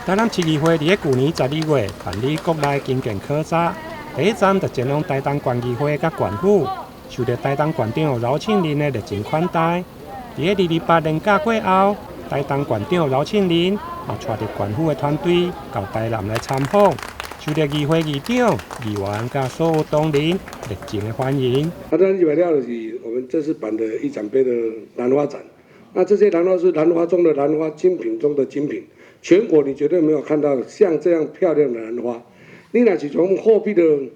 台南市議會佇咧舊年12月辦理國內經驗考察，第一站就前往台東縣議會佮縣府，受著台東縣長饒慶鈴的熱情款待。佇咧228連假過後，台東縣長饒慶鈴嘛帶著縣府的團隊到台南來參訪，受著議會議長、議員佮所有同仁熱情的歡迎。啊，咱入來了就是我們這次辦的議長盃的蘭花展，那這些蘭花是蘭花中的蘭花，精品中的精品。全國你絕對沒有看到像這樣漂亮的蘭花。你若是從貨幣的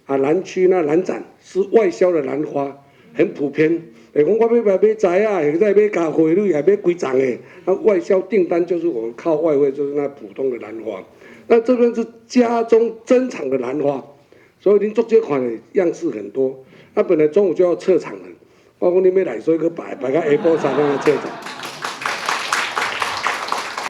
啊蘭區那蘭展是外銷的蘭花，很普遍。會講我欲買買栽啊，或者買加花蕊，還買規叢的。那外銷訂單就是我們靠外匯，就是那普通的蘭花。那這邊是家中珍藏的蘭花，所以恁足少看的樣式很多。那本來中午就要撤場了，我講你欲來，所以閣擺擺到下晡3點撤場。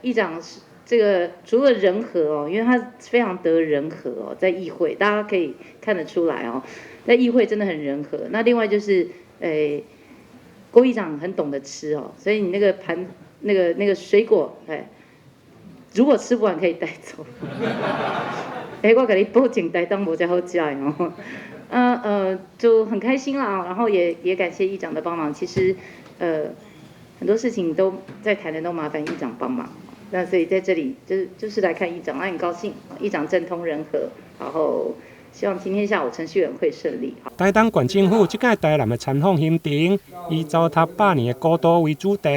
議長是這個除了人和哦，因為他非常得人和哦，在議會大家可以看得出來哦，在議會真的很人和。那另外就是，誒，郭議長很懂得吃哦，所以你那個盤那個水果，哎，如果吃不完可以帶走。哎，我共你保證台東無遮好食的哦。就很開心啦，然後也感謝議長的幫忙。其實，很多事情都在台南都麻煩議長幫忙。那所以在這裡就是來看議長，那很高興，議長政通人和，然後希望今天下午程序委員會順利。台東縣政府這屆台南的參訪行程，以糟蹋百年的古都為主題。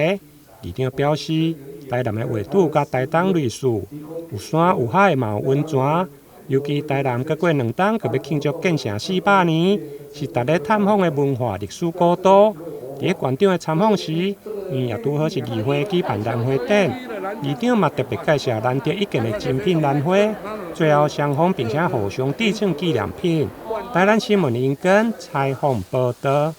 議長表示，台南的畫圖佮台東類似，有山有海嘛有溫泉。尤其台南閣過2冬閣欲慶祝建城400年，是值得探訪的文化歷史古都。佇咧縣長的參訪時，𪜶也拄好是議會舉辦蘭花展，議長嘛特別介紹難得一見的精品蘭花，最後雙方並且互相締創紀念品。台南新聞林根採訪報導。